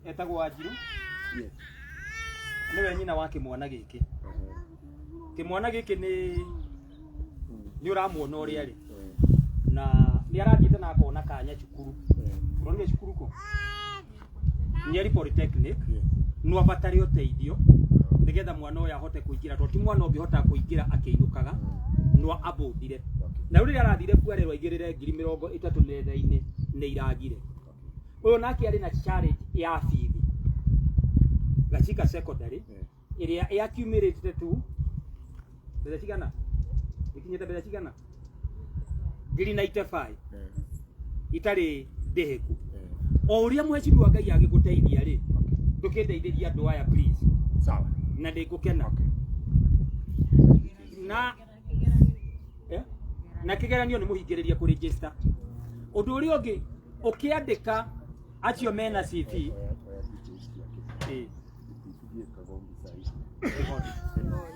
Etagwo Wanjirũ. Yes. Nĩwe nyina wa kĩmwana gĩkĩ. Kĩmwana gĩkĩ nĩ nĩ ũramuona ũrĩa arĩ na nĩ arathiĩte na akona kanya cukuru. Ũronire cukuru kũ? Nyeri Polytechnic. No abatare ũteithio nĩgetha mwana ũyũ ahote kũingĩra tondũ ti mwana ũngĩhota kũingĩra akĩinũkaga no abũthire. Na rĩu rĩrĩa arathire kuo arerwo aigĩrĩre 30,000 metha-inĩ nĩ iragire. Ũyũ nake arĩ na challenge ya bithi Gachika Secondary ĩrĩa ĩaccumulated tu mbeca cigana, ĩkinyĩte mbeca cigana, 95,000 itarĩ ndĩhĩku. O ũrĩa mheshimiwa Ngai agĩgũteithia rĩ, ndũkĩndeithĩrie andũ aya please. Sawa. Na ndĩngũkena na Eh? Na kĩgeranio nĩ mũhingĩrĩrie kũ register. Ũndũ ũrĩa ũngĩ ũkĩandĩka acio mena CV. Ĩ. Kĩgondu.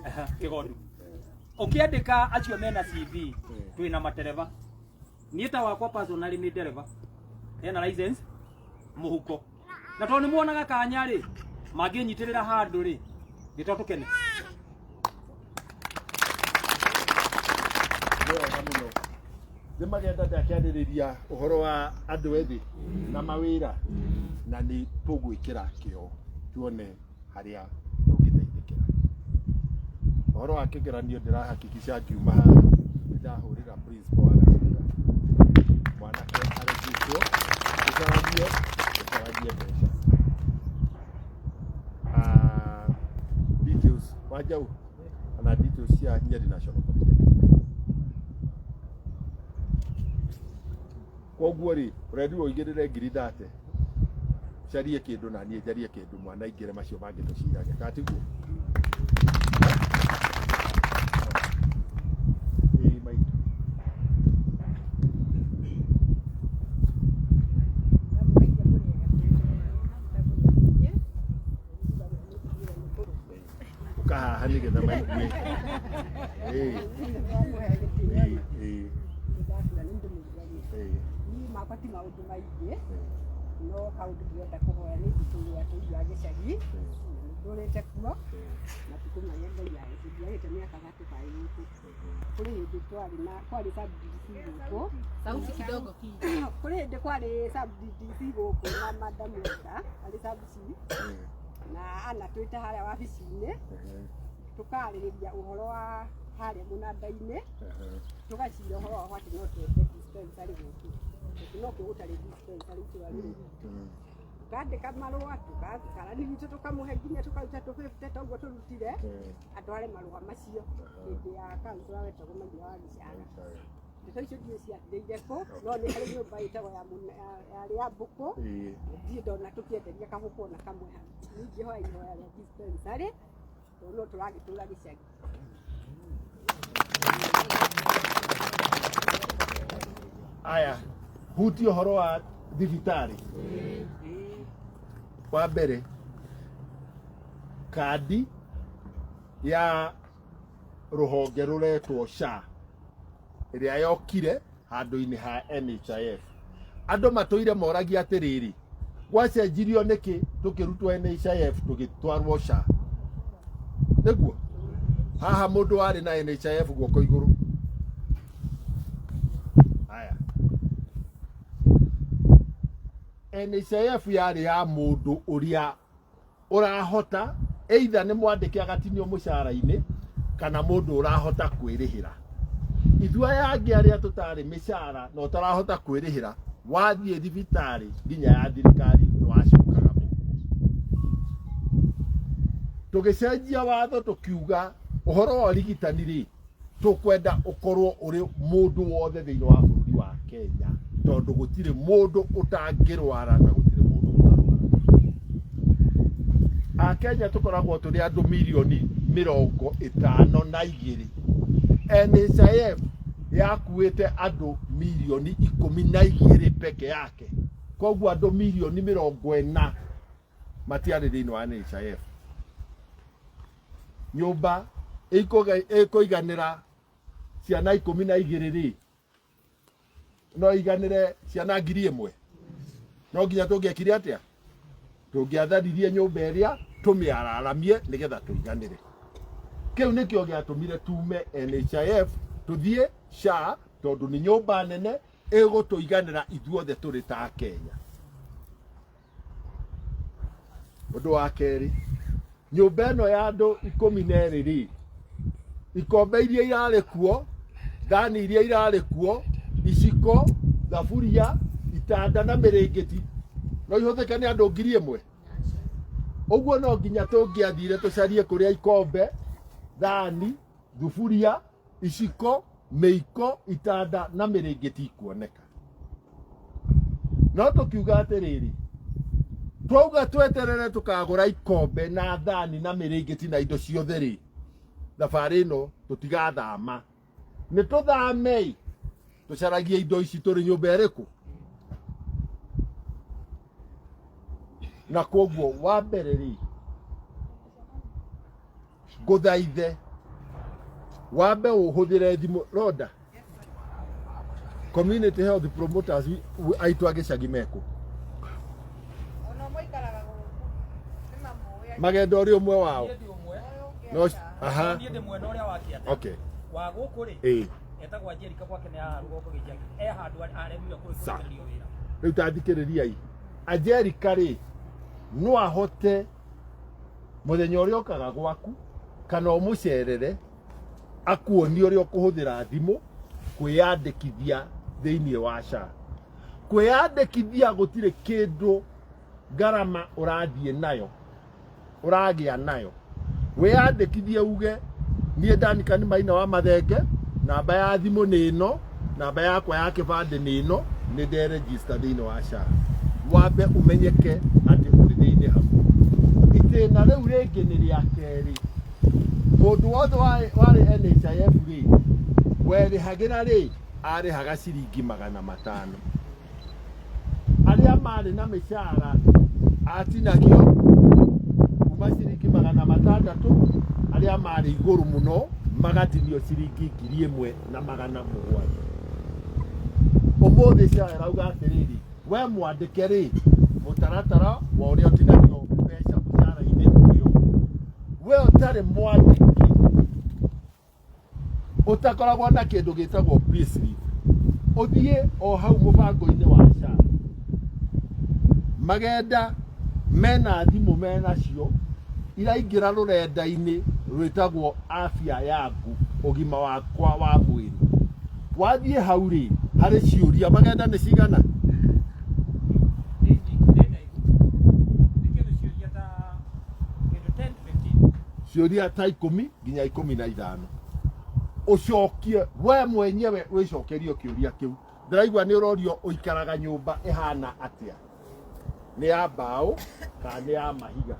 Aha, Kĩgondu. Ũkĩandĩka acio mena CV, twĩna matereba. Niĩ ta wakwa personally nĩ ndereba ena license mũhuko, na tondũ nĩ muonaga kanya rĩ, mangĩnyitĩrĩra handũ rĩ, gĩto tũkene. Nĩ wega mũno. Nĩ magenda ndakĩarĩrĩria ũhoro wa andũ ethĩ na mawĩra, na nĩ tũgwĩkĩra kĩo tuone harĩa tũngĩteithĩkĩra. Ũhoro wa kĩgeranio ndĩrahakikisha ngiuma haha nĩ ndahũrĩra principal wa Gacĩra, mwanake arĩgitwo, tũcaragie tũcaragie mbeca. Ah, details Wanjau ana details cia Nyeri National Polytechnic. Koguo rĩ, ũrerirwo ũigĩrĩre 30,000, carie kĩndũ na niĩ njarie kĩndũ, mwana aingĩre, macio mangĩ tũcirage, kana tiguo? Ĩĩ maitũ. Ũkahaha nĩgetha maigue. Ĩĩ. Ĩĩ, ĩĩ. Ĩĩ. Niĩ makwa ti maũndũ maingĩ, no kaũndũ ndĩrenda kũhoya nĩ thukuru ya tũirio ya gĩcagi na nĩ ndũrĩte kuo matukũ marĩa Ngai agĩte mĩaka 35 gũkũ. Kũrĩ hĩndĩ twarĩ na kwarĩ sub DDC gũkũ. Sauti kidogo. Kũrĩ hĩndĩ kwarĩ sub DDC gũkũ na Madam Esther arĩ sub C na anatwĩta harĩa wabici-inĩ tũkarĩrĩria ũhoro wa harĩa mũnanda-inĩ, tũgacira ũhoro wa atĩ no twende dispensary gũkũ tondũ no kuo gũtarĩ dispensary itũra rĩrĩ ritũ. Tukandĩka marũa, tũkarani witũ tũkamũhe nginya tũkaruta tũ 50 ta ũguo tũrutire atware marũa macio hĩndĩ ya kansũra wetagwo Maitha wa Gĩcaga. Ndeto icio ndiũĩ ciathirĩire kũ, no nĩ harĩ nyũmba ĩtagwo ya yarĩ ya mbũkũ, ndirĩ ndona tũkĩenderia kabũkũ ona kamwe hau. Niĩ ingĩhoya ihoya rĩa dispensary tondũ no tũragĩtũra gĩcagi. Aya, hutia ũhoro wa thibitarĩ. Wa mbere, kandi ya rũhonge rũretwo SHA ĩrĩa yokire handũ-inĩ ha NHIF. Andũ matũire moragia atĩrĩrĩ, gwacenjirio nĩkĩ tũkĩrutwo NHIF tũgĩtwarwo SHA? Nĩguo haha mũndũ warĩ na NHIF guoko igũrũ. Haya, NHIF yarĩ ya mũndũ ũrĩa ũrahota either nĩ mwandĩke agatinio mũcara-inĩ kana mũndũ ũrahota kwĩrĩhĩra. Ithuĩ aya angĩ arĩa tũtarĩ mĩcara na ũtarahota kwĩrĩhĩra, wathiĩ thibitarĩ nginya ya thirikari nĩ wacokaga mũhuko. Tũgĩcenjia watho tũkiuga ũhoro wa ũrigitani rĩ, tũkwenda ũkorwo ũrĩ mũndũ wothe thĩinĩ wa bũrũri wa Kenya, tondũ gũtirĩ mũndũ ũtangĩrwara na gũtirĩ mũndũ ũtarwara. Akenya tũkoragwo tũrĩ andũ 52 mirioni. NHIF yakuĩte andũ 12 mirioni peke yake, koguo andũ 40 mirioni matiarĩ thĩinĩ wa NHIF. Nyũmba ĩkũiganĩra ciana 12 rĩ, no iganĩre ciana 1,000? No nginya tũngĩekire atĩa? Tũngĩatharirie nyũmba ĩrĩa tũmĩararamie nĩgetha tũiganĩre. Kĩu nĩkĩo gĩatũmire tume NHIF tũthiĩ SHA, tondũ nĩ nyũmba nene ĩgũtũiganĩra ithuothe tũrĩ ta Kenya. Ũndũ wa kerĩ, nyũmba ĩno ya andũ 12 rĩ, ikombe iria irarĩ kuo, thani iria irarĩ kuo, iciko, thaburia, itanda na mĩrĩngĩti no ihũthĩke nĩ andũ 1000. Ũguo no nginya tũngĩathire tũcarie kũrĩa ikombe, thani, thuburia, iciko, mĩiko, itanda na mĩrĩngĩti ikuoneka. No tũkiuga atĩrĩrĩ, twauga tweterere tũkagũra ikombe na thani na mĩrĩngĩti na indo ciothe rĩ, thabarĩ ĩno tũtigathama. Nĩ tũthamei tũcaragie indo ici tũrĩ nyũmba ĩrĩkũ. Na koguo wa mbere rĩ, ngũthaithe wambe ũhũthĩre thimũ Rhoda. Community health promoters aitũ a gĩcagi mekũ? Ona maikaraga gũkũ nĩ mamũĩ. Magenda ũrĩ ũmwe wao. Niĩ ndĩ ũmwe. No, aha. Niĩ ndĩ mwena ũrĩa wa kĩanda. Wa gũkũ rĩ, etagwo Anjelika, gwake nĩ haha rũgongo gĩcagi. E handũ aremire kũrutĩrio wĩra. Rĩu ta thikĩrĩriai. Anjelika rĩ, no ahote mũthenya ũrĩa ũkaga gwaku kana ũmũcerere akuonie ũrĩa ũkũhũthĩra thimũ kwĩyandĩkithia thĩinĩ wa SHA. Kwĩyandĩkithia gũtirĩ kĩndũ ngarama ũrathiĩ nayo, ũragĩa nayo. Wĩyandĩkithie uge niĩ Danica nĩ Maina wa Mathenge, namba ya thimũ nĩ ĩno, namba yakwa ya kĩbandĩ nĩ ĩno, nĩ nderegister thĩinĩ wa SHA. Wambe ũmenyeke atĩ ũrĩ thĩinĩ hau. Itĩna rĩu rĩngĩ nĩ rĩa kerĩ. Mũndũ wothe warĩ NHIF rĩ, werĩhagĩra rĩ, arĩhaga ciringi 500. Arĩa marĩ na mĩcara atinagio kuma ciringi 600, arĩa marĩ igũrũ mũno magatinio ciringi 1700. Ũmũthĩ SHA ĩrauga atĩrĩrĩ, we mwandĩke rĩ, mũtaratara wa ũrĩa ũtinagio mbeca mũcara-inĩ ũyũ. We ũtarĩ mwandĩki, ũtakoragwo na kĩndũ gĩtagwo payslip, ũthiĩ o hau mũbango-inĩ wa SHA. Magenda mena thimũ menacio iraingĩra rũrenda-inĩ rwĩtagwo afya yangu, ũgima wakwa wa mwĩrĩ. Wathiĩ hau rĩ, harĩ ciũria magenda nĩ cigana? Nĩ ndaihu. Nĩ kĩndũ ciũria ta kĩndũ 10 to 15. Ciũria ta 10 nginya 15. Ũcokie we mwenyewe, wĩcokerie kĩũria kĩu. Ndĩraigua nĩ ũrorio ũikaraga nyũmba ĩhana atĩa, nĩ ya mbaũ kana nĩ ya mahiga,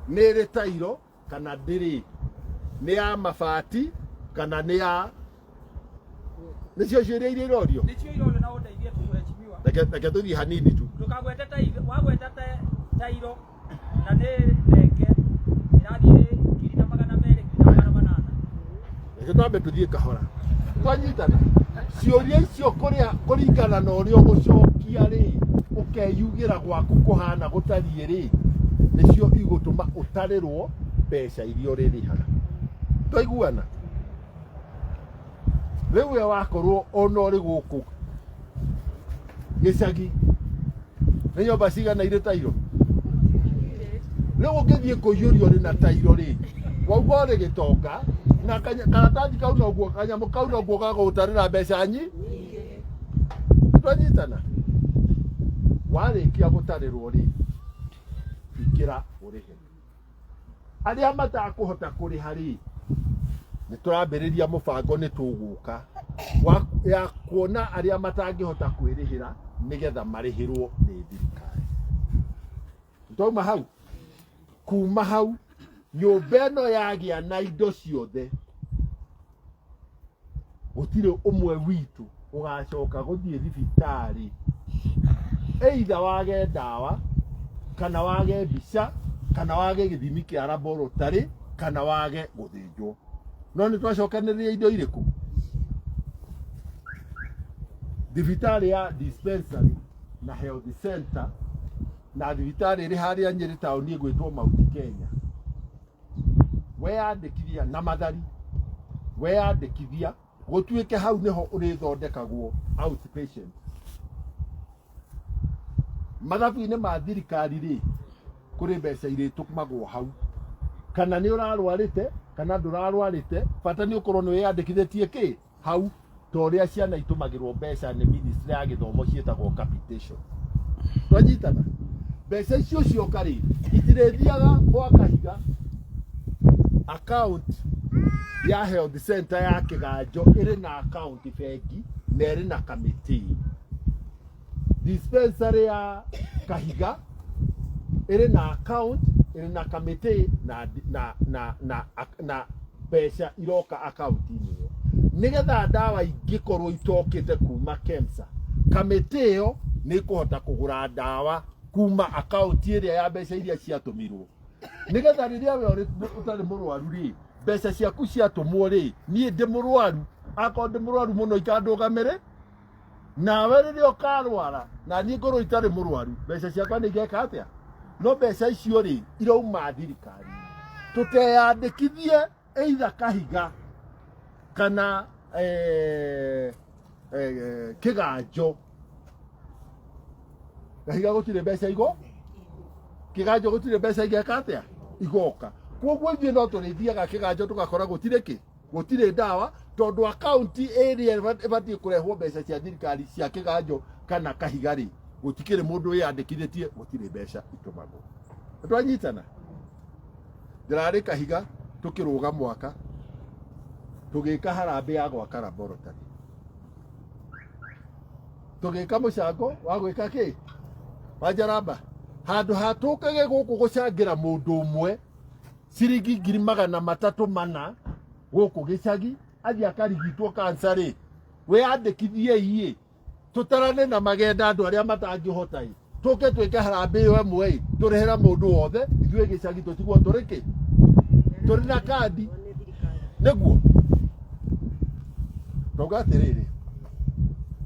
nĩ ĩrĩ tairo kana ndĩrĩ, nĩ ya mabati kana nĩ ya, nĩcio ciũria iria irorio. Nĩcio irorio na ũndeithie tu mheshimiwa. Reke tũthiĩ hanini tu. Ndũkagwete tairo, wagweta tairo na nĩ renge ĩrathiĩ 1200, 1800. Reke twambe tũthiĩ kahora. Twanyitana ciũria icio kũrĩa kũringana na ũrĩa ũgũcokia rĩ, ũkeyugĩra gwaku kũhana gũtariĩ rĩ, nĩcio igũtũma ũtarĩrwo mbeca iria ũrĩrĩhaga. Twaiguana? Rĩu we wakorwo ona ũrĩ gũkũ gĩcagi, nĩ nyũmba cigana irĩ tairo? Rĩu ũngĩthiĩ kũiyũrio ũrĩ na tairo rĩ, wauga ũrĩ gĩtonga, na karatathi kau noguo, kanyamũ kau noguo gagũgũtarĩra mbeca nyi. Twanyitana? Warĩkia gũtarĩrwo rĩ, ingĩra ũrĩhe. Arĩa matakũhota kũrĩha rĩ, nĩ tũrambĩrĩria mũbango, nĩ tũgũka ya kuona arĩa matangĩhota kwĩrĩhĩra nĩgetha marĩhĩrwo nĩ thirikari. Twauma hau, kuma hau nyũmba ĩno yagĩa na indo ciothe, gũtirĩ ũmwe witũ ũgacoka gũthiĩ thibitarĩ either wage ndawa kana wage mbica kana wage gĩthimi kĩa laboratory kana wage gũthĩnjwo. No nĩ twacokanĩrĩria indo irĩkũ? Thibitarĩ ya dispensary na health center Na thibitarĩ ĩrĩ harĩa Nyĩrĩ taũni ĩgwĩtwo Mount Kenya. Weyandĩkithia na Mathari, weyandĩkithia gũtuĩke hau nĩho ũrĩthondekagwo outpatient. Mathabu-inĩ ma thirikari rĩ, kũrĩ mbeca irĩtũmagwo hau, kana nĩ ũrarwarĩte kana ndũrarwarĩte, bata nĩ ũkorwo nĩ wĩyandĩkithĩtie kĩ hau, ta ũrĩa ciana itũmagĩrwo mbeca nĩ ministry ya gĩthomo ciĩtagwo capitation. Twanyitana? Mbeca icio cioka rĩ, itirĩthiaga gwa Kahiga. Account ya health center ya Kĩganjo ĩrĩ na account bengi na ĩrĩ na kamĩtĩ. Dispensary ya Kahiga ĩrĩ na account, ĩrĩ na kamĩtĩ na, na, na, na, na mbeca iroka akaunti-inĩ ĩyo nĩgetha ndawa ingĩkorwo itokĩte kuma KEMSA, kamĩtĩ ĩyo nĩ ĩkũhota kũgũra ndawa kuma akaunti ĩrĩa ya mbeca iria ciatũmirwo, nĩgetha rĩrĩa we ũtarĩ mũrwaru rĩ, mbeca ciaku ciatũmwo rĩ, niĩ ndĩ mũrwaru, akorwo ndĩ mũrwaru mũno ikandũgamĩrĩ, nawe rĩrĩa ũkarwara na niĩ ngorwo itarĩ mũrwaru, mbeca ciakwa nĩ igeka atĩa? No mbeca icio rĩ, irauma thirikari. Tũteyandĩkithie either Kahiga kana Kĩganjo. Kahiga gũtirĩ mbeca igo, Kĩganjo gũtirĩ mbeca igeka atĩa? Igoka. Koguo ithuĩ no tũrĩthiaga Kĩganjo tũgakora gũtirĩ kĩ, gũtirĩ ndawa, tondũ akaunti ĩrĩa ĩbatiĩ kũrehwo mbeca cia thirikari cia Kĩganjo kana Kahiga rĩ, gũtikĩrĩ mũndũ wĩyandĩkithĩtie, gũtirĩ mbeca itũmagwo. Twanyitana? Ndĩrarĩ Kahiga tũkĩrũga mwaka tũgĩka harambĩ ya gwaka laboratory, tũgĩka mũcango wa gwĩka kĩ wa njaramba, handũ ha tũkage gũkũ gũcangĩra mũndũ ũmwe ciringi 304,000 gũkũ gĩcagi athiĩ akarigitwo kansa rĩ, wĩyandĩkithiei ĩ, tũtarane na magenda andũ arĩa matangĩhota ĩ, tũke twĩke harambĩ ĩyo ĩmwe ĩ, tũrĩhĩre mũndũ wothe, ithuĩ gĩcagi tũtigwo tũrĩ kĩ, tũrĩ na kandi nĩguo tauga atĩrĩrĩ,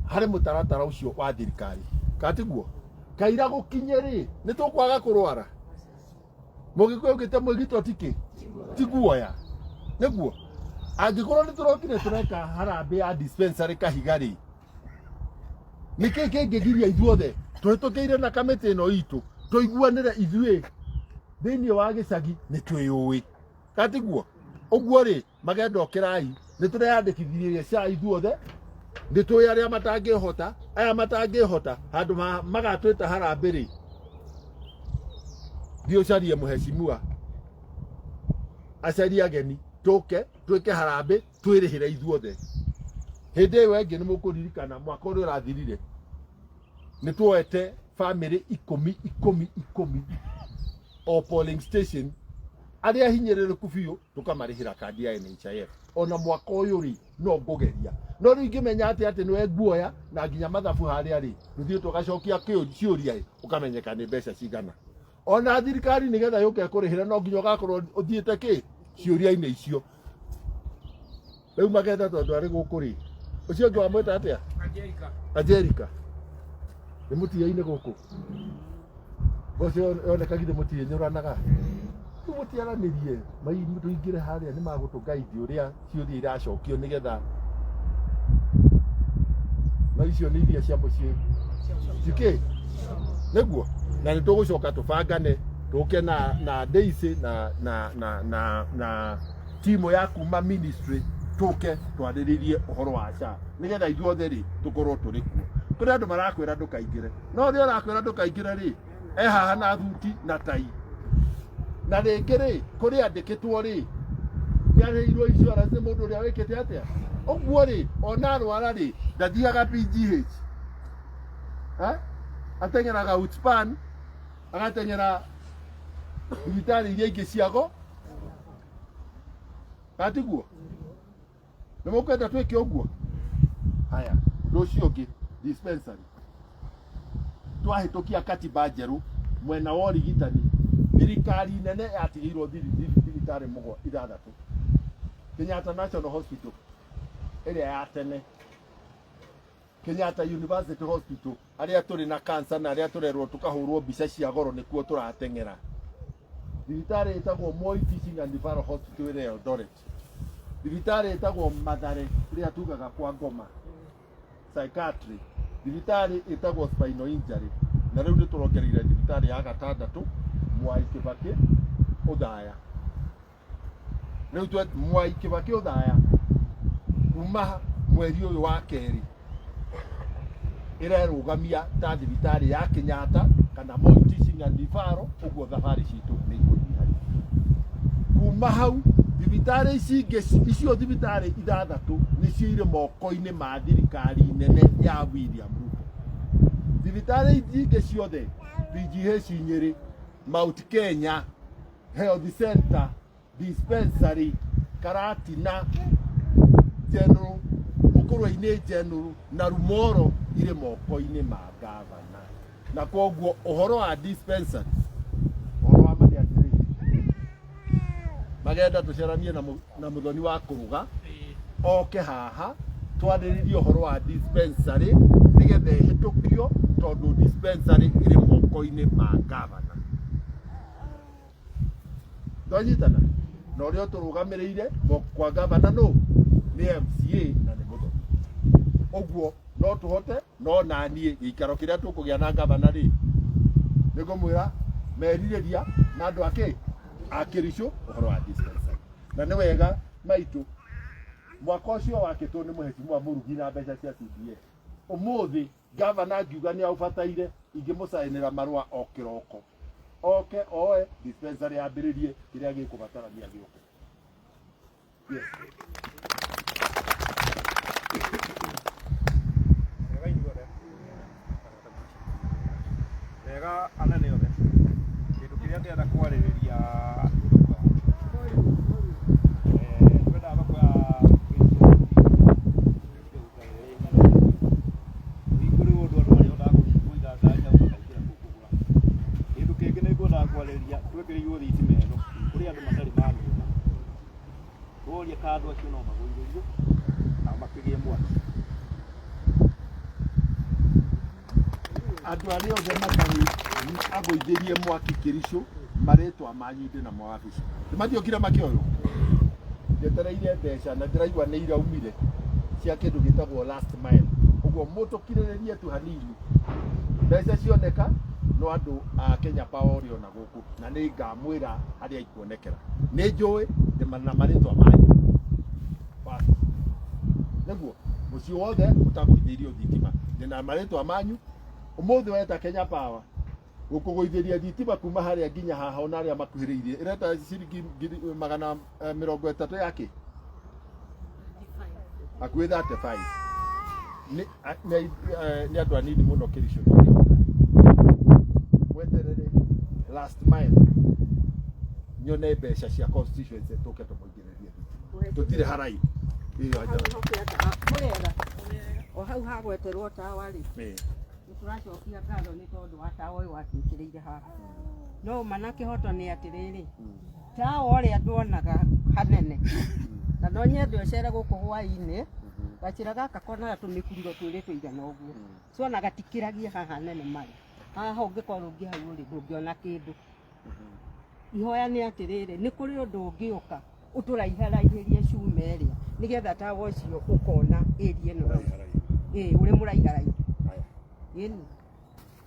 harĩ mũtaratara ũcio wa thirikari katiguo kaira gũkinye rĩ, nĩ tũkwaga kũrwara. Mũgĩkũyũ augĩte mwĩgito ti kĩ, ti guoya. Nĩguo angĩkorwo nĩ tũrokire tũreka harambĩ ya dispensary Kahiga rĩ, nĩkĩ kĩngĩgiria ithuothe tũhĩtũkĩire na kamĩtĩ ĩno itũ tũiguanĩre ithuĩ thĩinĩ wa gĩcagi nĩ twĩyũĩ katiguo ũguo rĩ, magenda ũkĩrai nĩ tũreyandĩkithirie SHA ithuothe, nĩ tũĩ arĩa matangĩhota, aya matangĩhota handũ magatwĩta harambĩ rĩ, thiĩ ũcarie mũhecimiwa acarie ageni tũke twĩke harambĩ twĩrĩhĩre ithuothe. Hĩndĩ ĩyo ĩngĩ nĩ mũkũririkana mwaka ũrĩa ũrathirire nĩ tuoete bamĩrĩ ikũmi ikũmi ikũmi o polling station, arĩa hinyĩrĩrĩku biũ tũkamarĩhĩra kandi ya NHIF. Ona mwaka ũyũ rĩ, no ngũgeria, no rĩu ingĩmenya atĩ atĩ nĩwe nguoya na nginya mathabu harĩa rĩ, tũthiĩ tũgacokia ciũria ĩ, ũkamenyeka nĩ mbeca cigana. Ona thirikari nĩgetha yũke ĩkũrĩhĩre no nginya ũgakorwo ũthiĩte kĩ ciũria-inĩ icio. Rĩu magetha tondũ arĩ gũkũ rĩ, ũcio ũngĩ wamwĩta atĩa? Angelica. Angelica. Nĩ mũtia-inĩ gũkũ. Mboco yoneka githĩ mũtiĩnyũranaga? Rĩu mũtiaranĩrie, tũingĩre harĩa nĩ magũtũ guide ũrĩa ciũria iracokio nĩgetha no icio nĩ iria cia mũciĩ cikĩ nĩguo, na nĩ tũgũcoka tũbangane tũke na na Daisy na na na na na timu ya kuma ministry, tũke twarĩrĩrie ũhoro wa SHA nĩgetha ithuothe rĩ tũkorwo tũrĩ kuo. Kũrĩ andũ marakwĩra ndũkaingĩre, no ũrĩa ũrakwĩra ndũkaingĩre rĩ, e haha na thuti na tai, na rĩngĩ rĩ kũrĩ andĩkĩtwo rĩ, nĩ arĩirwo insurance nĩ mũndũ ũrĩa wĩkĩte atĩa ũguo rĩ, ona arwara rĩ, ndathiaga PGH. Eh? Ateng'eraga Outspan, agateng'era thibitarĩ iria ingĩ ciago, gatiguo nĩ mũkwenda twĩke ũguo. Haya, ũndũ ũcio ũngĩ, dispensary twahĩtũkia katiba njerũ mwena wa ũrigitani, thirikari nene yatigĩirwo thibitarĩ mũgwa ithathatũ, Kenyatta National Hospital ĩrĩa ya tene. Kenyatta University Hospital arĩa tũrĩ na cancer na arĩa tũrerwo tũkahũrwo mbica cia goro nĩkuo tũrateng'era. Thibitarĩ ĩtagwo Moi Teaching and Referral Hospital ĩrĩ Eldoret. Thibitarĩ ĩtagwo Mathare ĩrĩa tugaga kwa Ngoma psychiatry. Thibitarĩ ĩtagwo spinal injury na rĩu nĩ tũrongereire thibitarĩ ya gatandatũ Mwai Kibaki Othaya. Rĩu twe Mwai Kibaki Othaya kuma mweri ũyũ wa kerĩ ĩrerũgamia ta thibitarĩ ya Kenyatta kana Moi Teaching and Referral, ũguo thabarĩ citũ nĩ ikũnyiha. Kuma hau thibitarĩ ici ingĩ icio thibitarĩ ithathatũ nĩcio irĩ moko-inĩ ma thirikari nene ya William Ruto. Thibitarĩ ici ingĩ ciothe PGH Nyĩrĩ, Mount Kenya Health Center, Dispensary, Karatina General, Mũkũrwe-inĩ General na Rumoro irĩ moko-inĩ ma gavana. Na koguo ũhoro wa dispensary, ũhoro wa ma nĩ atĩrĩrĩ, magenda tũceranie na mũthoni wa kũruga oke haha twarĩrĩrie ũhoro wa dispensary nĩgetha ĩhĩtũkio tondũ dispensary ĩrĩ moko-inĩ ma gavana. Twanyitana na ũrĩa ũtũrũgamĩrĩire kwa gavana nũ nĩ MCA na nĩ mũthoni. Ũguo no tũhote no naniĩ gĩikaro kĩrĩa tũkũgĩa na gavana rĩ nĩ ngũmwĩra merirĩria na andũ akĩ a Kĩricũ ũhoro wa dispensary. Na nĩ wega maitũ mwaka ũcio wakĩtwo nĩ mũhecimua Mũrugi na mbeca cia CDF. Ũmũthĩ Gavana angiuga nĩ aũbataire, ingĩmũcainĩra marũa o kĩroko. Oke oe dispensary ambĩrĩrie kĩrĩa gĩkũbatarania gĩũke. Yes. Wega inyuothe. Wega anene othe. Kĩndũ kĩrĩa ndĩrenda kwarĩrĩria nĩ thoko ya twenda thoko ya hingũrĩrwo ũndũ andũ arĩa ona kũiga ngari hau makaingĩra kũu kũgũra. Kĩndũ kĩngĩ nĩ ngwendaga kwarĩrĩria twekĩrĩirwo thitima ĩno kũrĩ andũ matarĩ mamĩona. Tworia kana andũ acio no magũithĩrio nao makĩgĩe mwaki. Andũ arĩa othe matarĩ agũithĩrie mwaki Kĩricũ marĩtwa manyu ndĩ namo wabici. Nĩ matiokire makĩoywo? Njetereire mbeca na ndĩraigua nĩ iraumire cia kĩndũ gĩtagwo last mile. Ũguo mũtũkirĩrĩrie tu hanini. Mbeca cioneka no andũ a Kenya Power ũrĩ ona gũkũ na nĩ ngamwĩra harĩa ikuonekera. Nĩ njũĩ na marĩtwa manyu. Wabici. Nĩguo mũciĩ wothe ũtagũithĩirio thitima ndĩna marĩtwa manyu. Ũmũthĩ weta Kenya Power gũkũgũithĩria thitima kuma harĩa nginya haha ona arĩa makuhĩrĩirie ĩreta ciringi ngiri magana mĩrongo ĩtatũ ya kĩ hakuhĩ 35 nĩ nĩ andũ anini mũno Kĩricũ mweterere last mile nyone mbeca cia constituency tũke tũmũingĩrĩrie thitima tũtirĩ haraihu ĩyo Mũrega. O hau hagweterwo tawa rĩ, nĩ tũracokia ngatho nĩ tondũ wa tawa ũyũ watwĩkĩrĩire haha. No ma na kĩhoto nĩ atĩrĩrĩ, tawa ũrĩa nduonaga hanene, na no nyende ũcere gũkũ hwaĩ-inĩ, gacĩra gaka konaga tũmĩkururo twĩrĩ tũigana ũguo. So ona gatikĩragia haha nene marĩ. Haha ũngĩkorwo ũngĩ hau rĩ, ndũngĩona kĩndũ. Ihoya nĩ atĩrĩrĩ, nĩ kũrĩ ũndũ ũngĩũka ũtũraiharaihĩrie cuma ĩrĩa nĩgetha tawa ũcio ũkona area ĩno yothe. Ĩĩ, ũrĩ mũraiharaihu. Ĩni.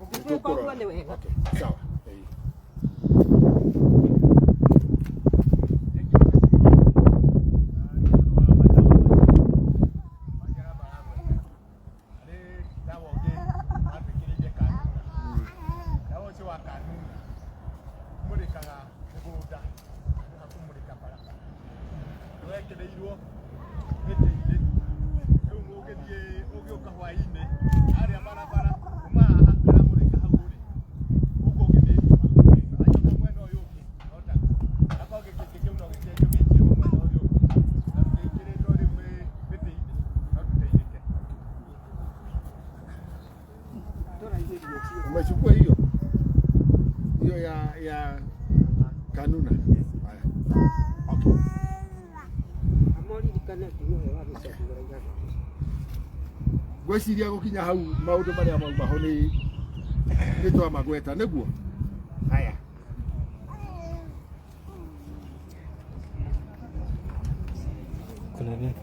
Ũngĩtwĩka ũguo nĩ wega. Okay, sawa. Ĩĩ. Dawa ũcio wa kanuna ũmũrĩkaga mũgũnda na kũmũrĩka barabara. Wekĩrĩirwo mĩtĩ-inĩ rĩu ũngĩthiĩ ũgĩũka hwaĩ-inĩ harĩa barabara kuma haha karamũrĩka hau rĩ gũkũ ũngĩ nĩ nduma acoka mwena ũyũ ũngĩ no taguo akorwo gĩkĩngĩ kĩu no gĩcenjio gĩkĩrwo mwena ũrĩa ũngĩ na gĩkĩrĩtwo rĩu mĩtĩ-inĩ no tũteithĩke. Umechukua hiyo hiyo ya kanuna. Haya. Okay. Amoririkane atĩ nĩwe wa gĩcagi ũraigaga. Ngwĩciria gũkinya hau maũndũ marĩa mauma ho nĩ nĩ twamagweta nĩguo. Haya. Kuna nini?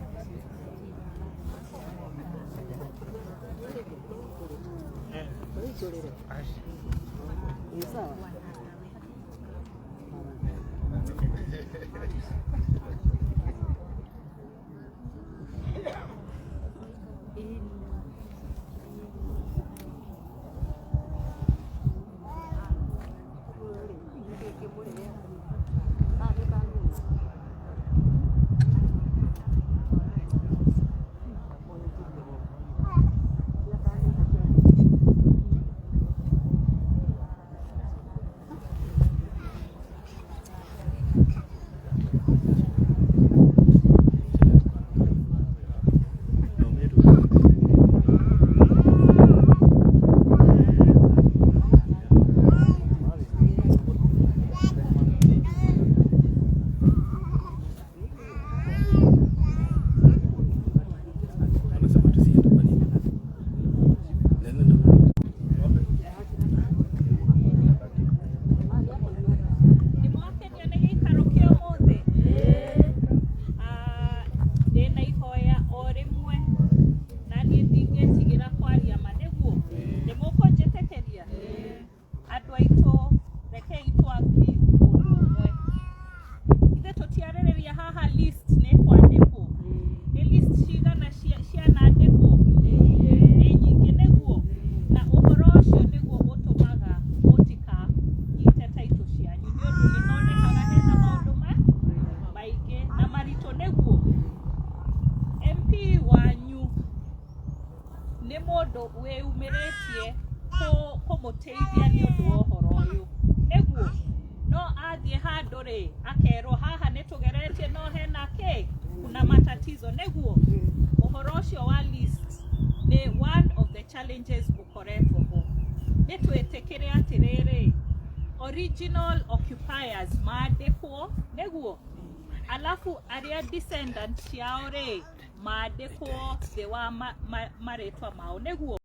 Anasema tusiende kwa nini? Neno ndo Nĩ mwakenio nĩ gĩikaro kĩa ũmũthĩ? Ah, ndĩna ihoya o rĩmwe na niĩ ndingĩtigĩra kwaria ma nĩguo nĩ mũkũnjĩtĩkĩria andũ aitũ rekei tũ agree ũndũ ũmwe. Ithuĩ tũtiarĩrĩria haha list nĩ kwandĩkwo nĩ list cigana cianandĩkwo nĩ nyingĩ nĩguo na ũhoro ũcio nĩguo ũtũmaga mũtikanyite title cianyu nĩ ũndũ nĩ honekaga hena maũndũ maingĩ na maritũ nĩguo. MP wanyu nĩ mũndũ wĩyumĩrĩtie kũmũteithia nĩ ũndũ wa ũhoro ũyũ nĩguo no athiĩ handũ rĩ akerwo haha nĩ tũgeretie no hena kĩ kuna matatizo nĩguo. Ũhoro ũcio wa list nĩ one of the challenges ũkoretwo ho. Nĩ twĩtĩkĩre atĩrĩrĩ original occupiers mandĩkwo nĩguo alafu arĩa descendant ciao rĩ mandĩkwo thĩ wa marĩtwa mao nĩguo.